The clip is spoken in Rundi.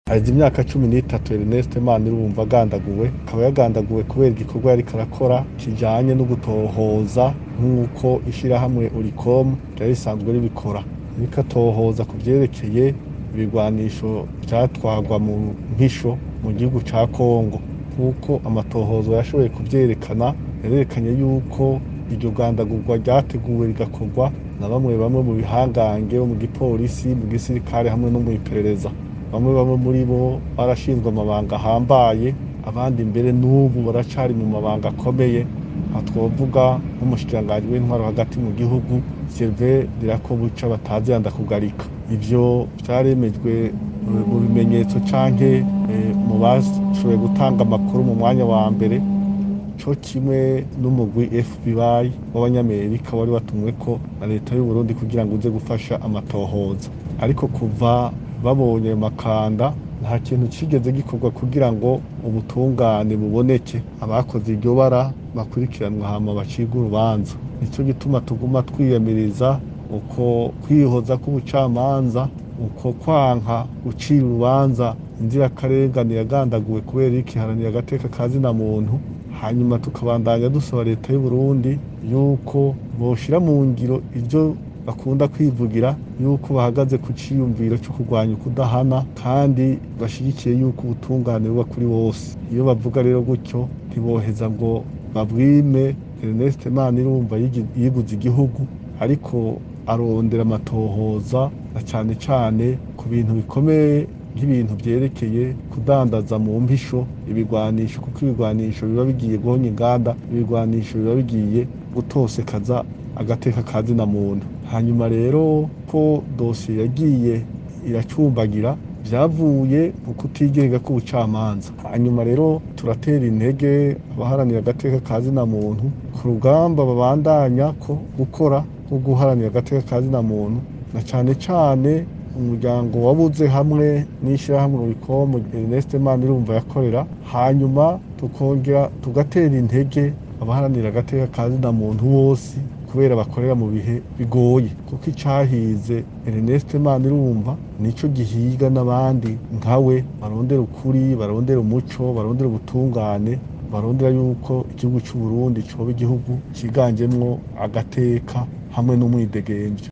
Haheze imyaka 13 Ernest Manirumva agandaguwe, akaba yagandaguwe kubera igikorwa yariko arakora kijanye no gutohoza nk'uko ishirahamwe Oricom ryari risanzwe ribikora. Yariko atohoza ku vyerekeye ibigwanisho vyatwarwa mu mpisho mu gihugu ca Kongo. Nk'uko amatohoza yashoboye kuvyerekana, yarerekanye yuko iryo gandagurwa ryateguwe rigakorwa na bamwe bamwe mu bihangange bo mu gipolisi, mu gisirikare hamwe no mw'iperereza. Bamwe bamwe muri bo barashinzwe amabanga ahambaye, abandi mbere n'ubu baracari mu mabanga akomeye, aha twovuga nk'umushikiranganji w'intwaro hagati mu gihugu Sylvain Ndirakobuca batazira ndakugarika. Ivyo vyaremejwe mu bimenyetso canke mu bashoboye gutanga amakuru mu mwanya wa mbere, co kimwe n'umugwi FBI w'abanyamerika wari watumweko na leta y'Uburundi kugira ngo uze gufasha amatohoza. Ariko kuva babonye ayo makanda nta kintu cigeze gikorwa kugira ngo ubutungane buboneke, abakoze iryo bara bakurikiranwe hama bacirwe urubanza. Nico gituma tuguma twiyamiriza uko kwihoza kw'ubucamanza, uko kwanka gucira urubanza inzirakarengane yagandaguwe kubera iriko iharanira agateka ka zina muntu, hanyuma tukabandanya dusaba leta y'Uburundi yuko boshira mu ngiro ivyo bakunda kwivugira yuko bahagaze ku ciyumviro co kurwanya ukudahana kandi bashigikiye yuko ubutungane buba kuri bose. Iyo bavuga rero gutyo ntiboheza ngo babwime Ernest Manirumva yiguze igihugu, ariko arondera amatohoza na cane cane ku bintu bikomeye nk'ibintu vyerekeye kudandaza mu mpisho ibigwanisho, kuko ibigwanisho biba bigiye guhonya inganda, ibigwanisho biba bigiye gutosekaza agateka ka zina muntu. Hanyuma rero ko dosiye yagiye iracumbagira vyavuye mu kutigenga kw'ubucamanza. Hanyuma rero turatera intege abaharanira agateka ka zina muntu ku rugamba babandanya ko gukora rwo guharanira agateka ka zina muntu, na cane cane umuryango wabuze hamwe n'ishirahamwe Oricom Ernest Manirumva yakorera, hanyuma tukongera tugatera intege abaharanira agateka ka zina muntu bose kubera bakorera mu bihe bigoye, kuko icahize Ernest Manirumva nico gihiga n'abandi nkawe barondera ukuri, barondera umuco, barondera ubutungane, barondera yuko igihugu c'Uburundi coba igihugu ciganjemwo agateka hamwe n'umwidegemvyo.